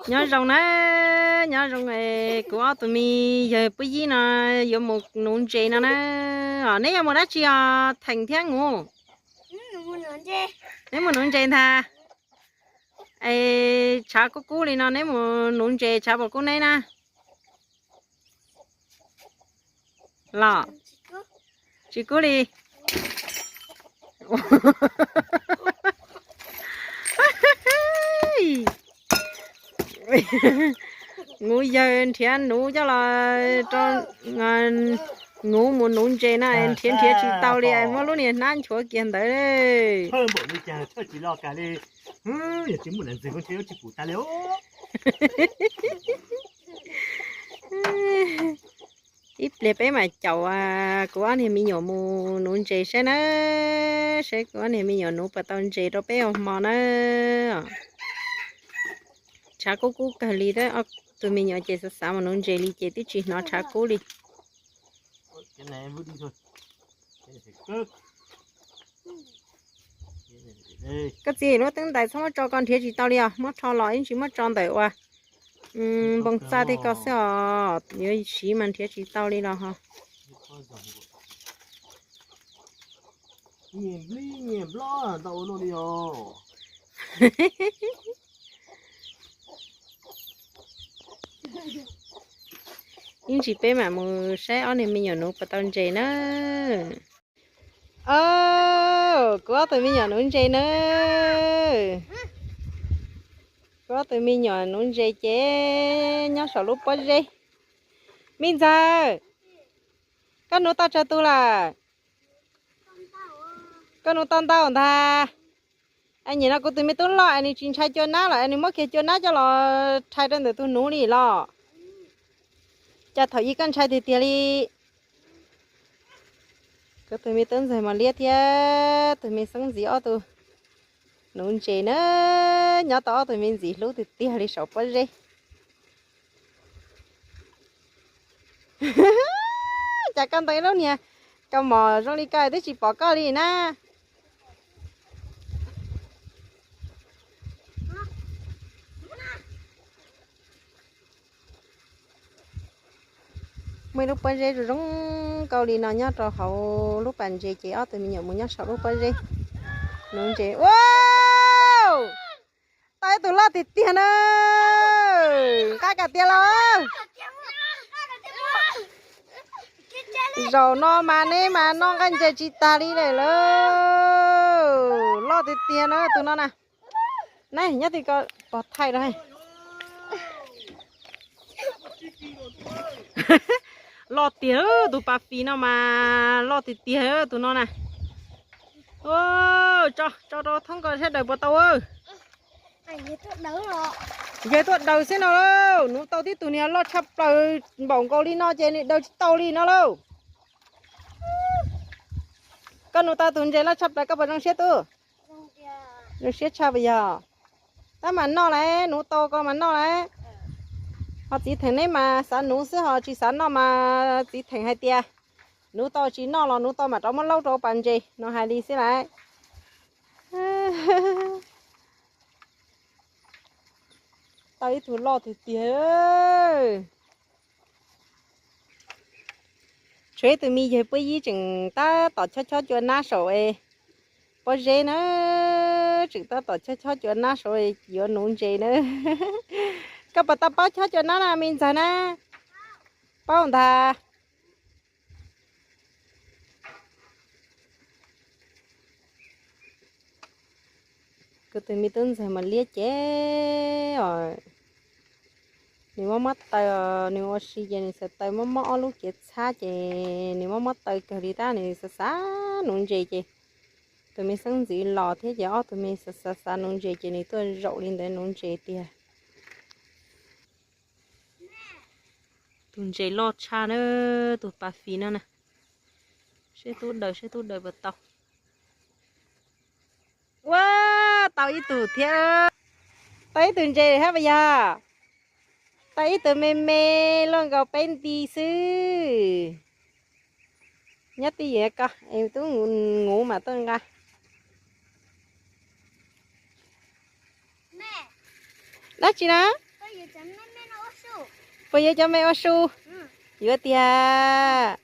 Nyob zoo na, nyob zoo es kuv ob tug me yawg Puab Yib no yuav mus nuv ntses no na. Neb yuav mus dab tsi os Theem thiab Nuv? Neb mus nuv ntses ntag. Es tshav kub kub li no neb mus nuv ntses tshav puas kub neb na? Los tsis kub li. Nuv yawg nrhiav nuv coj los rau Nuv mus nuv ntses no nrhiav nrhiav tsis tau li muab lub niag hnab nchuav kiag ntawd. Ib pliag peb mam caum kuv ob niag me nyuam mus nuv ntses saib na, saib kuv ob niag me nyuam nuv puas tau ntses rau peb ua hmo na. Tshav kub kub kawg li, ob tug me nyuam ces xav xav mus nuv ntses li ces twb tsis hnov tshav kub li. Koj txiv, lub teeb ntais txhob muab tso, koj nrhiav tsis tau li os, muab rho los ib ntsis muab tso ntawm uas npoo txaj tej ko xwb os, yuav siv mas nrhiav tsis tau li los ho. Ib ntsis peb mam mus saib ob niag me nyuam nuv puas tau ntses na. Kuv ob tug me nyuam nuv ntses na. Kuv ob tug me nyuam nuv ntses ces nyob saum lub pob zeb. Me ntxawg, koj nuv tau tsawg tug lawm? Koj nuv tau ntau ntag. Nyem no kuv tus me tub loj es nws tsis ntshai cua nab lawm es nws muab kiag cua nab coj los rhais rau ntawm tus nuv li los. Cas thaum ub koj ntshai tiag tiag li. Kuv tus me tub ntxawg Mos Liab thiab tus me xeeb ntxwv ob tug nuv ntses na, nyob tau ob tug me ntxwv hlub tiag tiag li saum pob zeb. Cas koj ntoo ib lub niag kaus mom zoo li koj twb tsis pom koj li na. Muaj ib lub pob zeb zoo zoo nkauj li no nyob rau hauv lub pas ntses ces ob tug me nyuam mus nyob saum lub pob zeb nuv ntses. Ua, tau ib tug loj tiag tiag na. Nqa kom tiav los. Zaum no mas neb mas noj nqaij ntses tsis tag li lawm lauj. Loj tiag tiag na tus no na. Neb nyob twg ko pov thaij rau. Loj tiag, tus pas fis no mas loj tiag tiag tus no na. Tso, tso rau thoob ko sawv daws puas tau. Yawg tuaj daws xwb no lauj, nuv tau tib tug niag loj tshaj plaws npaum nkaus li no ces nws daws tsis tau li no lauj. Koj nuv tau tus ntses loj tshaj plaws koj puas zoo siab tub? Zoo siab tshaj puas yog? Tab mas noj lauj, nuv tau ko mas noj lauj. Ho txiv theem neb mas xav nuv xwb ho tsis xav noj mas txiv theem hais tias nuv tau tsis noj los nuv tau mam rov muab laub rau pas ntses no hais li xwb lauj. Tau ib tug loj tiag tiag. Tshuav ib tug me yawg Puab Yib tseem tab tom chob chob cua nab saum pob zeb na, tseem tab tom chob chob cua nab saum yuav nuv ntses na. Koj puas tau paub chob cua nab na me ntxawg na? Paub ntag. Kuv tus me tub ntxawg Mos Liab ces os, nws mob mob taw, nws ua si ces nws xav taw mob mob ob lub cev txhab ces nws mob mob taw kawg li tab nws xav xav nuv ntses ces tus me xeeb ntxwv los thiab ces ob tug me xav xav xav nuv ntses ces nws tuaj zaum li ntawd nuv ntses tiag. Tus ntses loj tshaj na, tus pas fis no na. Seb tub daws, seb tub daws puas tau. Ua, tau ib tug thiab. Tau ib tug ntses hab puas yog? Tau ib tug me me luaj nkaus peb nti xwb. Nyob twj ywm ko es tub nuv mas tuaj nqa. Dab tsi na? Puas yuav cov me ua su? Yuav tiag.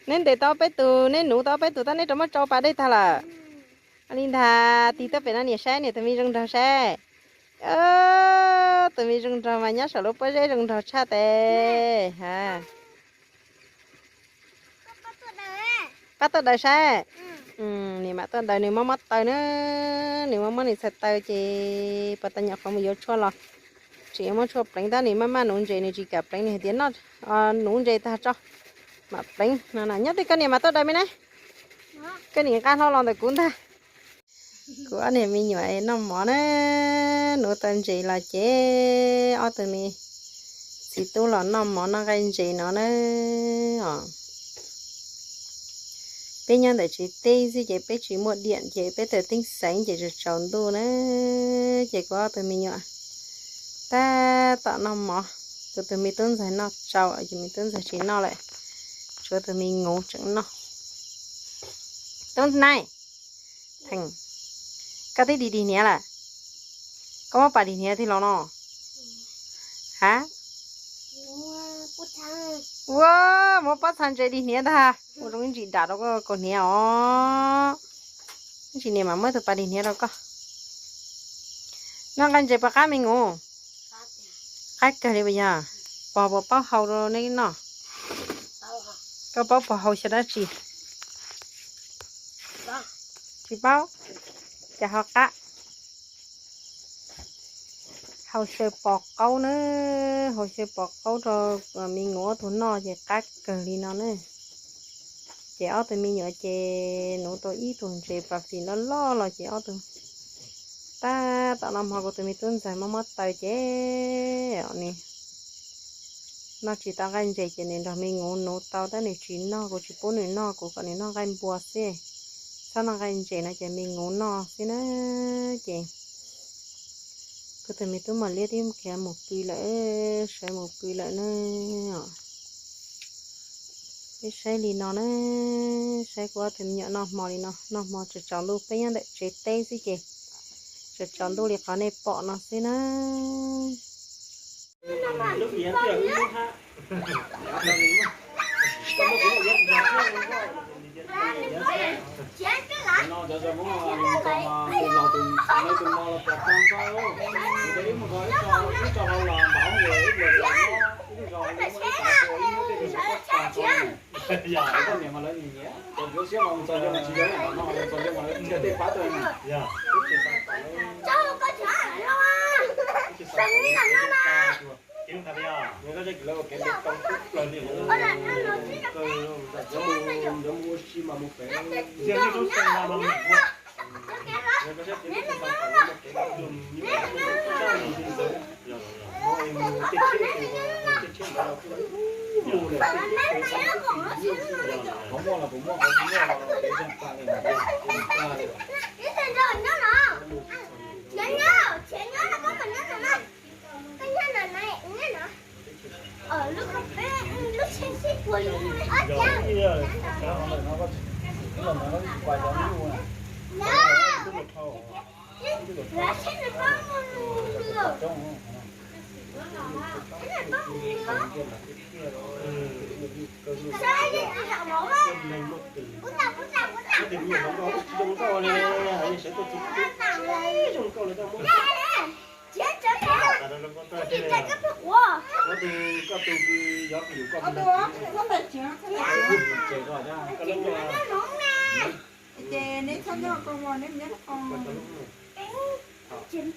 Neb ntes tau peb tus, neb nuv tau peb tus tab neb rov muab tsau pas dej tag lawm. Li ntag, tig tuaj pem no niam saib niam tus me zoo nraug saib. Tus me zoo nraug mas nyob saum lub pob zeb zoo nraug tshaj tes ha. Pab tuaj daws saib. Niam mam tuaj daws nws mob mob taw na, nws mob mob nws txhais taw ces pas tas nyuam qhuav mus yuav tshuaj los. Tseem yuav muab tshuaj pleev tab nws maj maj nuv ntses nws tsis kam pleev nws hais tias noj nuv ntses tag tso mam pleev no na. Nyob twg koj niam mam tuaj daws me na. Koj niam nqa hlo los ntawm kuv ntag. Kuv ob niag me nyuam noj mov na, nuv tau ntses los ces ob tug me txiv tub los noj mov noj nqaij ntses no na. Peb nyob ntawm tsev teb xwb ces peb tsis muaj diam ces peb tawm teeb xeev ces tsaus tsaus ntuj na. Ces kuv ob tug me nyuam tab tom noj mov, kuv tus me tub ntxawg noj tsau ces me tub ntxawg tsis noj lawm, tshuav tus me nguv tseem noj. Tub Nais, Theej, koj twb dig dig hniav lawm, koj muab pas dig hniav twg los no? Ha, ua, muab pob txha ntses dig hniav ntag, ua zoo ib ntsis dam rau koj kaus hniav os. Ib ntsis niam mam muab tus pas dig hniav rau koj. Noj nqaij ntses puas qab me nguv? Qab kawg li puas yog? Pog puas paub hau rau neb noj? Koj paub pog hau xyaw dab tsi? Tsis paub. Cas ho qab? Hau xyaw pos qaub na, hau xyaw pos qaub rau me nguv ob tug noj ces qab kawg li no na. Ces ob tug me nyuam ces nuv tau ib tug ntses pas fim loj loj los ces ob tug tab tom noj hmo, kuv tus me tub ntxawg mob mob taw ces nws noj tsis tau nqaij ntses ces nws nrog me nguv nuv tau tab nws tsis noj, kuv tsis pub nws noj, kuv kom nws noj nqaij npua xwb. Txhob noj nqaij ntses no ces me nguv noj xwb na. Ces kuv tus me tub mos liab twb khiav mus pw lawm, sawv mus pw lawm na. Peb saib li no na, saib kuv ob tug me nyuam noj hmo li no, noj hmo tsaus tsaus ntuj, peb nyob ntawm tsev teb xwb ces tsaus tsaus ntuj li qhov nej pom no xwb na. Ces neb txhob nyob ko, neb nyob ko. Ob tug,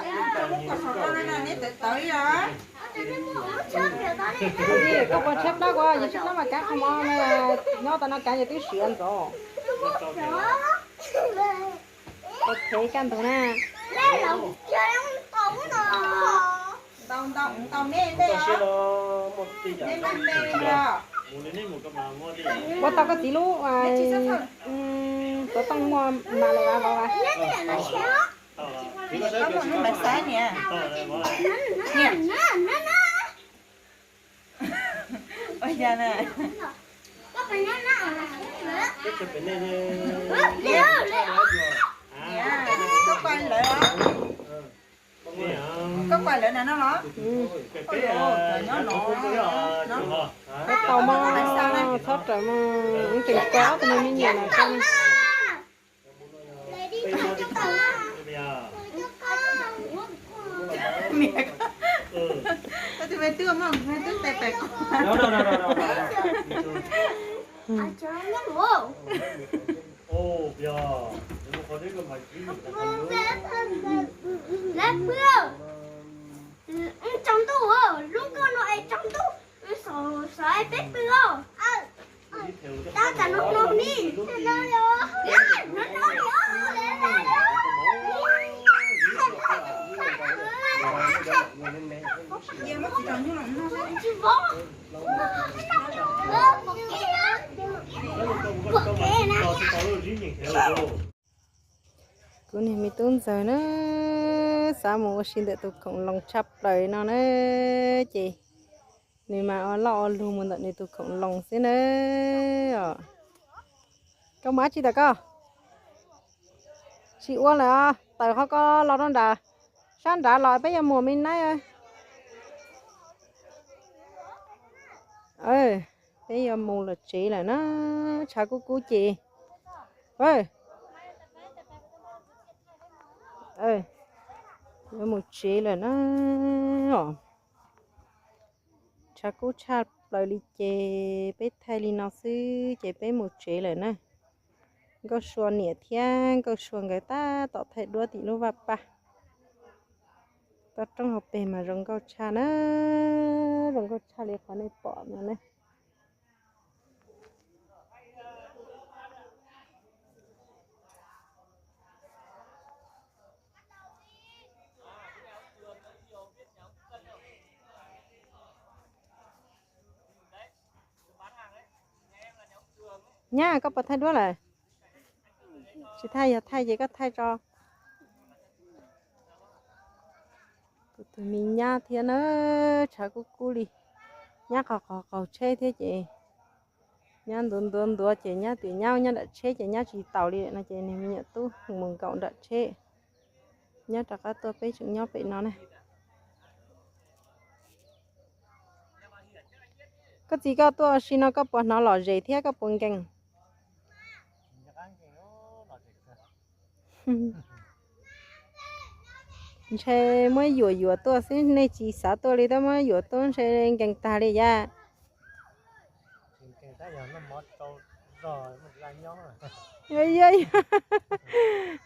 ib tug lub kua saum rau na, neb tawv tawv li os. Koj puas tshaib plab, kuv yog tshaib plab mas kav qho mov nyob tau no kav yog twb siav ntxov. Ok, kaj ntug na. Ntau ntau ntau me me os. Me me me os. Ua tau koj txiv lub xov tooj muaj mas lawm vas vauv as. Koj muaj lub mas xaiv niam. Niam. Koj pais lawv, koj pais lawv na no los? Nyob no, peb tau mas, txhob rawm mas, ib tseem koj ob tug me me nyuam no koj. Tus me twb, me twb tes pem qhov. Tsaus ntuj, lub nkoj no es tsaus ntuj, xav peb pw os. Tab tam no no ni. Tsis vov. Kuv niag me tub ntxawg na, xav mus ua si ntawm tus khoom loos tshaj plaws no na, ces nws mas ua loj ua lug mus ntawm nws tus khoom loos xwb na. Koj mus dab tsi tam koj? Tsis ua lawm os, tawm qhov ko los rau nram, sab nrad los peb yuav mus me naib. Peb yuav mus lawm tsev lawm na, tshav kub kub ces yuav mus tsev lawm na. Tshav kub tshaj plaws li ces peb thaij li no xwb ces peb mus tsev lawm na. Nkauj Sua niam thiab Nkauj Sua nkawd tab tom thaij duab tim lub vaj paj. Toj roob hauv pes mas zoo nkauj tshaj na, zoo nkauj tshaj li qhov nej pom no na. Nyab, koj puas thaij duab lawm? Tsis thaij, yog thaij ces koj thaij tso. Kuv tus me nyab thiab na, tshav kub kub li. Nyab qhov qhov qaug tsheb thiab ces nyab ntuav ntuav ntuav ces nyab tias nyab nyob nram tsheb ces nyab tsis taus li no ces niag me nyuam tub mus nkaum nram tsheb. Nyab rov qab tuaj, peb tseem nyob pem no ne. Koj txiv, koj tuaj si no koj puas hnov lom zem thiab koj puas nkees? Ntshe muab yuam yuam tuaj xwb, nej tsis xav tuaj li tab muab yuam tuaj ntshe nkees tag li yam. Yog, yog, yog.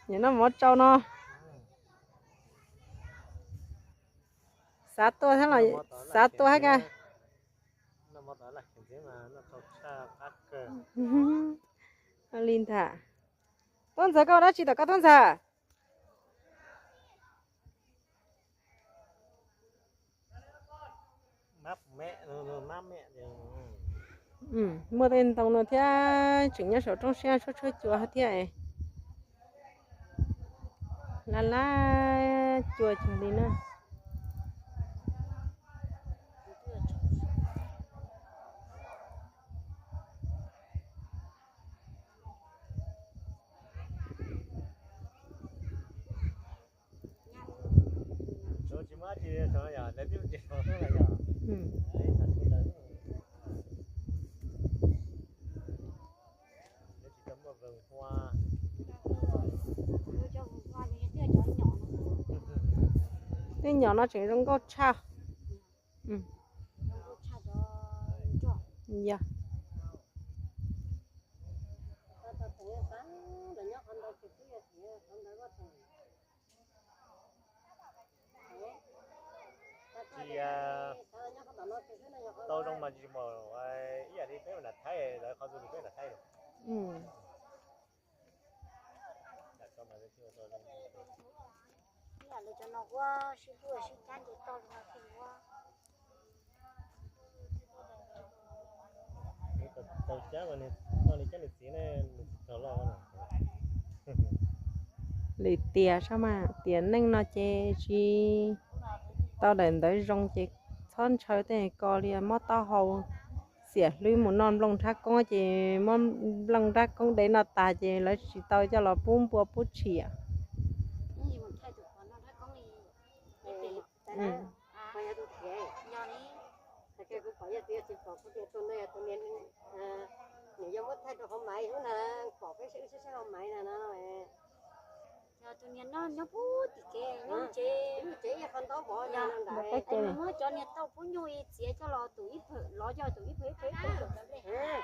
Nyiam noj mov tsau no. Xav tuaj thiab los xav tuaj thiab ka. Li ntag. Tub Ntxawg, koj ua dab tsi tom koj Tub Ntxawg? Muaj tej ntoo no thiab, tseem nyob saum roob siab tshuab tshuab cua thiab. Laj laj cua cuag li na. Tej nyom no tseem zoo nkauj tshaj. Yog. Tsis tau zoo mas tsis muaj ib yam li peb nram Thaib, lawv qhov twg peb nram Thaib. Tau cab mas nws tau li cab nws txiv ne, nws txiv tau loj. Lwm tiam sab mas tiam neej no ces tsis tau daim ntawv zoo ces txhob ntshaw tej ko li mob taub hau, Txiam hlwb mus noj nplooj nrhab koob ces muab nplooj nrhab koob de noj tas ces lawv tsis tau coj los pub npua pub tshiab. Tus niag no nyob pub tim kev nyob tsev, muab cov niag tauj pub nyuj txiav coj los tus ib phaum, los coj tus ib phaum ib phaum ib phaum.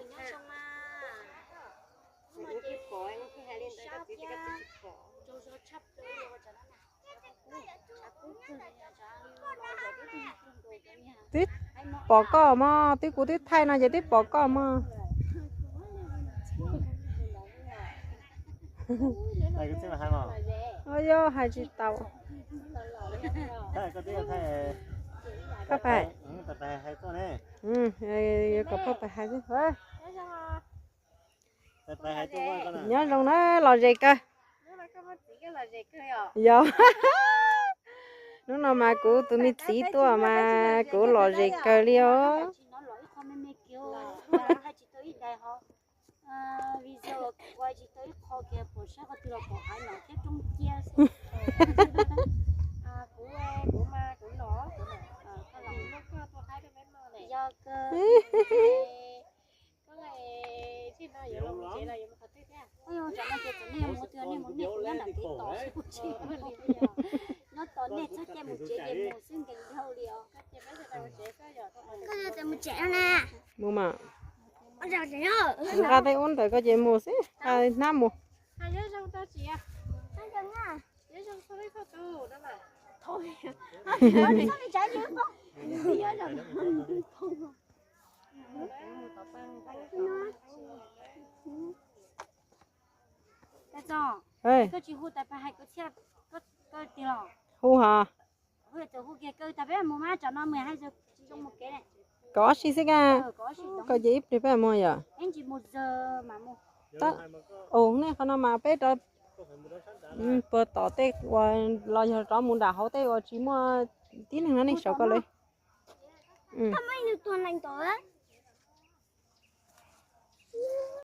Nyob zoo mas, sab thiab tsaug zog tshaj plaws li ua tsav no na. Twb pom koj mog, twb kuv twb thaij no ces twb pom koj mog. Yog hais tsis tau. Phaj Pais, yuav kom Phaj Pais hais xwb. Nyob zoo na, lom zem kawg. Yog, hnub no mas kuv tus me txiv tuaj mas kuv lom zem kawg li os. Yog kawg. Nyob tos nej txhob caij mus tsev ces mus xwb nkees dhau li os. Koj yog tias mus tsev no na. Mus mas. Nqa tej ub ntawm koj ces mus xwb, nqa hnab mus. Koj tsis hu tais pais hais koj thiaj, koj tiag los? Hu hos. Hu kiag koj tais peb mus mas tsam no mus hais tsis zoo mus kev. Koj ob si xwb ka. Koj ces ib pliag peb mus yom. Ub, nej qhov no mas peb rov puag tom tej uas los yog rov mus nram hauv tej uas tsis muaj tib neeg no nej saum koj lawm.